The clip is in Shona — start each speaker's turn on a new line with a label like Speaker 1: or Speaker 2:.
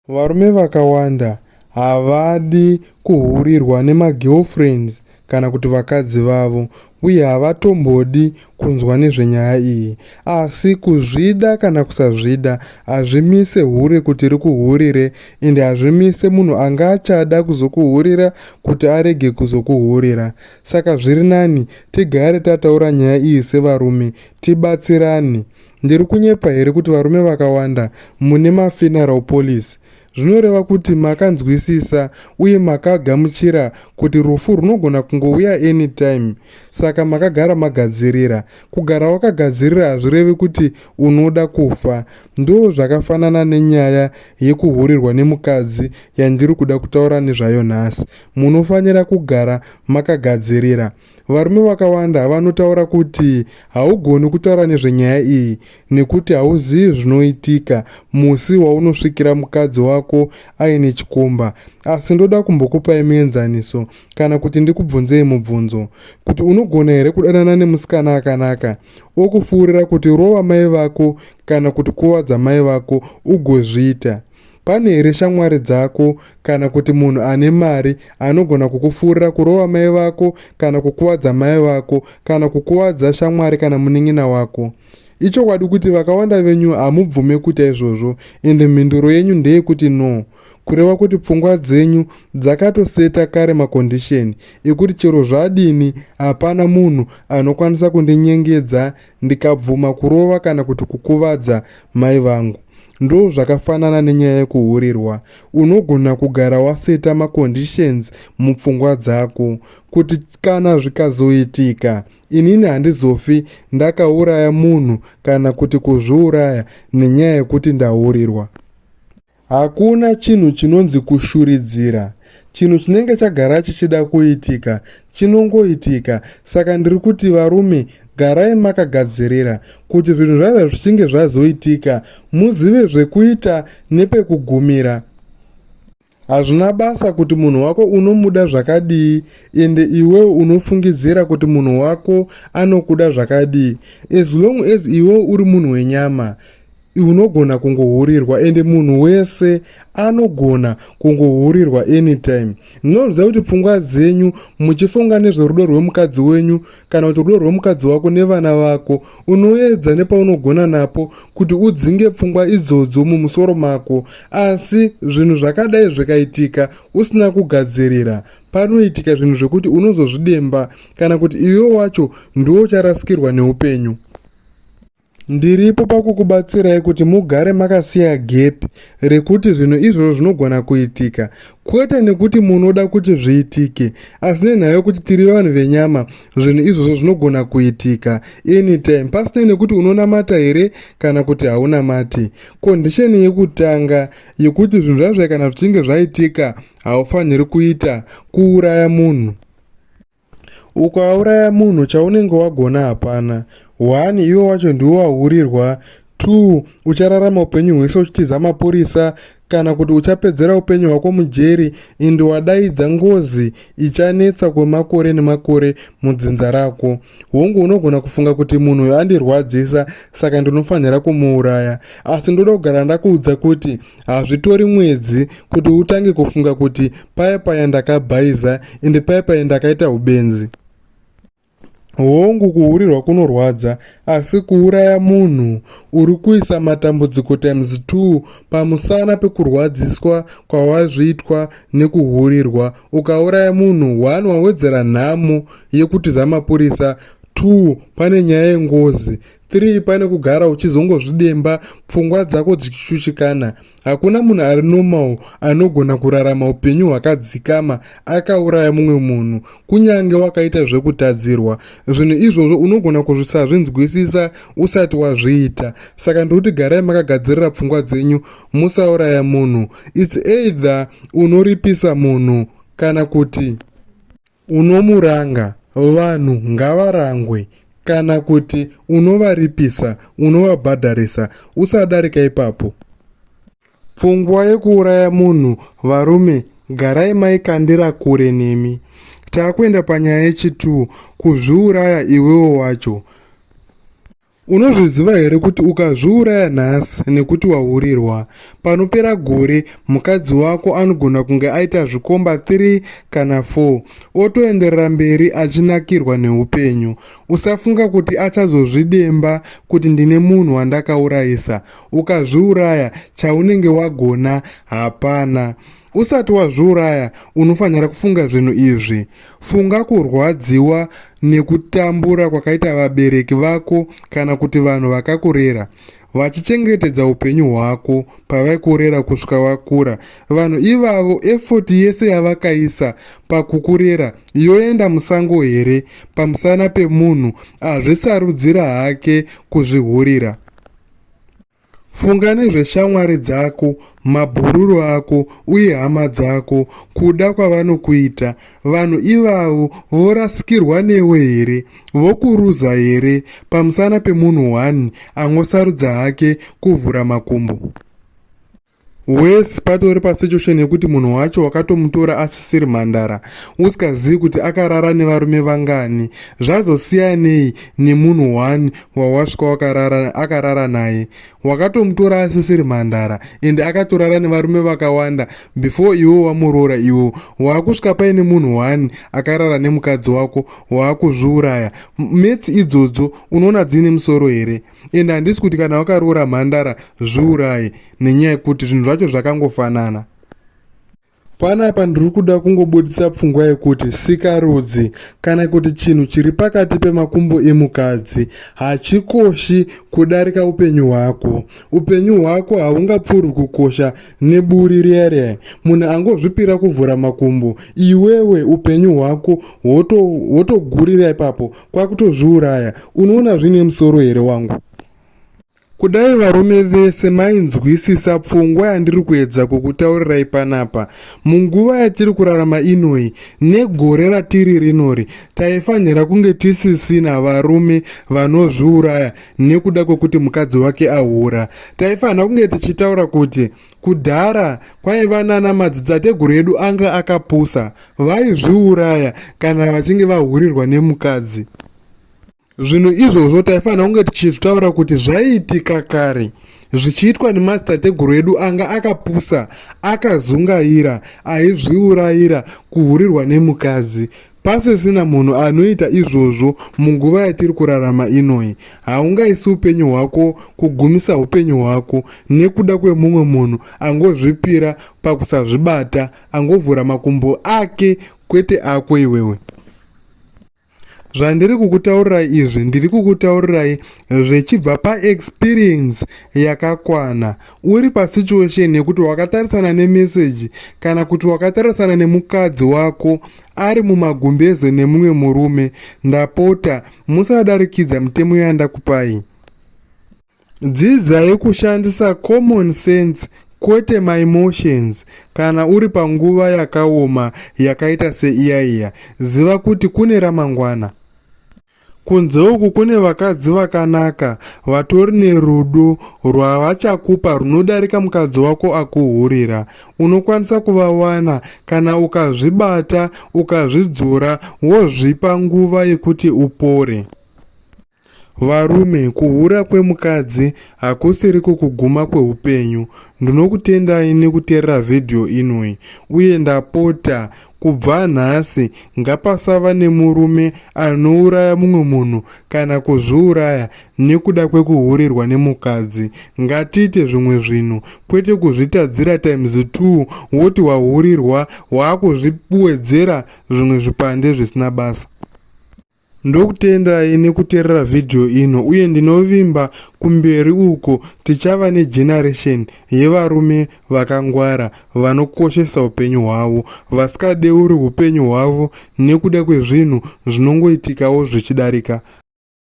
Speaker 1: Varume vakawanda havadi kuhurirwa nemagirlfriends kana kuti vakadzi vavo uye havatombodi kunzwa nezvenyaya iyi. Asi kuzvida kana kusazvida hazvimise hure kuti rikuhurire ende hazvimise munhu anga achada kuzokuhurira kuti arege kuzokuhurira. Saka zviri nani tigare tataura nyaya iyi sevarume tibatsirane. Ndiri kunyepa here kuti varume vakawanda mune mafuneral policy? Zvinoreva kuti makanzwisisa uye makagamuchira kuti rufu runogona kungouya anytime saka makagara magadzirira. Kugara wakagadzirira hazvirevi kuti unoda kufa. Ndoo zvakafanana nenyaya yekuhurirwa nemukadzi yandiri kuda kutaura nezvayo nhasi. Munofanira kugara makagadzirira. Varume vakawanda vanotaura kuti haugoni kutaura nezvenyaya iyi nekuti hauzivi zvinoitika musi waunosvikira mukadzi wako aine chikomba. Asi ndoda kumbokupai muenzaniso kana kuti ndikubvunzei mubvunzo kuti unogona here kudanana nemusikana akanaka okufuurira kuti rova mai vako kana kuti kuvadza mai vako ugozviita? Pane here shamwari dzako kana kuti munhu ane mari anogona kukufurira kurova mai vako kana kukuvadza mai vako kana kukuvadza shamwari kana munin'ina wako? Ichokwadi kuti vakawanda venyu hamubvume kuita izvozvo ende mhinduro yenyu ndeyekuti no. Kureva kuti pfungwa dzenyu dzakatoseta kare makondisheni ekuti chero zvadini hapana munhu anokwanisa kundinyengedza ndikabvuma kurova kana kuti kukuvadza mai vangu. Ndozvakafanana nenyaya yekuhurirwa. Unogona kugara waseta maconditions mupfungwa dzako kuti kana zvikazoitika inini handizofi ndakauraya munhu kana kuti kuzviuraya nenyaya yekuti ndahurirwa. Hakuna chinhu chinonzi kushuridzira. Chinhu chinenge chagara chichida kuitika chinongoitika. Saka ndiri kuti varume garai makagadzirira kuti zvinhu zvaiva zvichinge zvazoitika muzive zvekuita nepekugumira. Hazvina basa kuti munhu wako unomuda zvakadii ende iwewe unofungidzira kuti munhu wako anokuda zvakadii. As long as iwewe uri munhu wenyama unogona kungohurirwa ende munhu wese anogona kungohurirwa anytime ndinoziva kuti pfungwa dzenyu muchifunga nezverudo rwemukadzi wenyu kana kuti rudo rwemukadzi wako nevana vako unoedza nepaunogona napo kuti udzinge pfungwa idzodzo mumusoro mako asi zvinhu zvakadai zvikaitika usina kugadzirira panoitika zvinhu zvekuti unozozvidemba kana kuti iwe wacho ndiwo ucharasikirwa neupenyu Ndiripo pakukubatsirai kuti mugare makasiya gap rekuti zvinhu izvozvo zvinogona kuitika kwete nekuti munoda kuti zviitike asi nenhau yekuti tiri vanhu venyama zvinhu izvozvo zvinogona kuitika anytime pasinei nekuti unonamata here kana kuti haunamati. Condition yekutanga yekuti zvinhu zvazvai kana zvichinge zvaitika haufaniri kuita kuuraya munhu. Ukauraya munhu chaunenge wagona hapana. One iwe wacho ndiwe wahurirwa. Two uchararama upenyu hwese uchitiza mapurisa kana kuti uchapedzera upenyu hwako mujeri and wadaidza ngozi ichanetsa kwemakore nemakore mudzinza rako. Hongu unogona kufunga kuti munhu uyu andirwadzisa saka ndinofanira kumuuraya asi ndoda kugara ndakuudza kuti Hazvitori mwedzi kuti utange kufunga kuti paya paya ndakabhaiza ende paya paya ndakaita hubenzi. Hongu kuhurirwa kunorwadza asi kuuraya munhu uri kuisa matambudziko times 2 pamusana pekurwadziswa kwawazviitwa nekuhurirwa. Ukauraya munhu 1 wawedzera nhamo yekutiza mapurisa 2 pane nyaya yengozi 3 pane kugara uchizongozvidemba pfungwa dzako dzichishushikana. Hakuna munhu ari normal anogona kurarama upenyu hwakadzikama akauraya mumwe munhu kunyange wakaita zvekutadzirwa. Zvinhu izvozvo unogona kuzvisazvinzwisisa usati wazviita. Saka ndiri kuti garai makagadzirira pfungwa dzenyu musauraya munhu. It's either unoripisa munhu kana kuti Unomuranga, vanhu ngavarangwe kana kuti unovaripisa, unovabhadharisa, usadarika ipapo. Pfungwa yekuuraya munhu varume garai maikandira kure nemi. Takuenda panyaya yechi 2 kuzviuraya iwewo wacho. Unozviziva here kuti ukazviuraya nhasi nekuti wahurirwa, panopera gore mukadzi wako anogona kunge aita zvikomba 3 kana 4 otoenderera mberi achinakirwa neupenyu. Usafunga kuti achazozvidemba kuti ndine munhu wandakaurayisa. Ukazviuraya chaunenge wagona hapana. Usati wazviuraya unofanira kufunga zvinhu izvi. Funga kurwadziwa nekutambura kwakaita vabereki vako kana kuti vanhu vakakurera vachichengetedza upenyu hwako pavaikurera kusvika wakura. Vanhu ivavo effort yese yavakaisa pakukurera yoenda musango here pamusana pemunhu azvisarudzira hake kuzvihurira? Funga nezveshamwari dzako, mabhururu ako uye hama dzako, kuda kwavanokuita. Vanhu ivavo vorasikirwa newe here? Vokuruza here pamusana pemunhu one angosarudza hake kuvhura makumbo? Worse patori pasituation yekuti munhu wacho wakatomutora asisiri mhandara usikazivi kuti akarara nevarume vangani. Zvazosiyanei nemunhu one wawasvika wakarara akarara naye? Wakatomutora asisiri mhandara ende akatorara nevarume vakawanda before iwe wamuroora iwe waakusvika paine munhu one akarara nemukadzi wako waakuzviuraya. Maths idzodzo unoona dziine musoro here? Ende handisi kuti kana wakaroora mhandara zviuraye nenyaya yekuti zvinhu zvacho zvakangofanana. Panapa ndiri kuda kungobudisa pfungwa yekuti sikarudzi kana kuti chinhu chiri pakati pemakumbo emukadzi hachikoshi kudarika upenyu hwako. Upenyu hwako haungapfuuri kukosha neburi riya riya. Munhu angozvipira kuvhura makumbo, iwewe upenyu hwako hwotogurira ipapo kwakutozviuraya. Unoona zvine musoro here wangu? Kudai varume vese mainzwisisa pfungwa yandiri kuedza kukutaurirai panapa, munguva yatiri kurarama inoyi negore ratiri rinori, taifanira kunge tisisina varume vanozviuraya nekuda kwekuti mukadzi wake ahura. Taifanira kunge tichitaura kuti kudhara kwaiva nana madzitateguru edu anga akapusa, vaizviuraya kana vachinge vahurirwa nemukadzi. Zvinhu izvozvo taifanira kunge tichizvitaura kuti zvaiitika kare zvichiitwa nemadzitateguru edu anga akapusa, akazungaira, aizviurayira kuhurirwa nemukadzi. Pasisina munhu anoita izvozvo munguva yatiri kurarama inoyi. Haungaisi upenyu hwako kugumisa upenyu hwako nekuda kwemumwe munhu angozvipira pakusazvibata, angovhura makumbo ake kwete ako iwewe. Zvandiri kukutaurirai izvi ndiri kukutaurirai zvichibva paexperience yakakwana. Uri pasituation yekuti wakatarisana nemeseji kana kuti wakatarisana nemukadzi wako ari mumagumbeze nemumwe murume, ndapota musadarikidza mitemo yandakupai. Dzidzai kushandisa common sense kwete maemotions kana uri panguva yakaoma yakaita seiya iya. Ziva kuti kune ramangwana. Kunze uku kune vakadzi vakanaka vatori nerudo rwavachakupa runodarika mukadzi wako akuhurira. Unokwanisa kuvawana kana ukazvibata ukazvidzora wozvipa nguva yekuti upore. Varume, kuhura kwemukadzi hakusiriko kuguma kweupenyu. Ndinokutendai nekuteerera vhidhiyo inoyi uye ndapota kubva nhasi ngapasava nemurume anouraya mumwe munhu kana kuzviuraya nekuda kwekuhurirwa nemukadzi. Ngatiite zvimwe zvinhu kwete kuzvitadzira times 2 woti wahurirwa waakuzviwedzera zvimwe zvipande zvisina basa. Ndokutendai nekuterera vhidhiyo ino uye ndinovimba kumberi uko tichava negeneration yevarume vakangwara vanokoshesa upenyu hwavo vasikadeuri upenyu hwavo nekuda kwezvinhu zvinongoitikawo zvichidarika.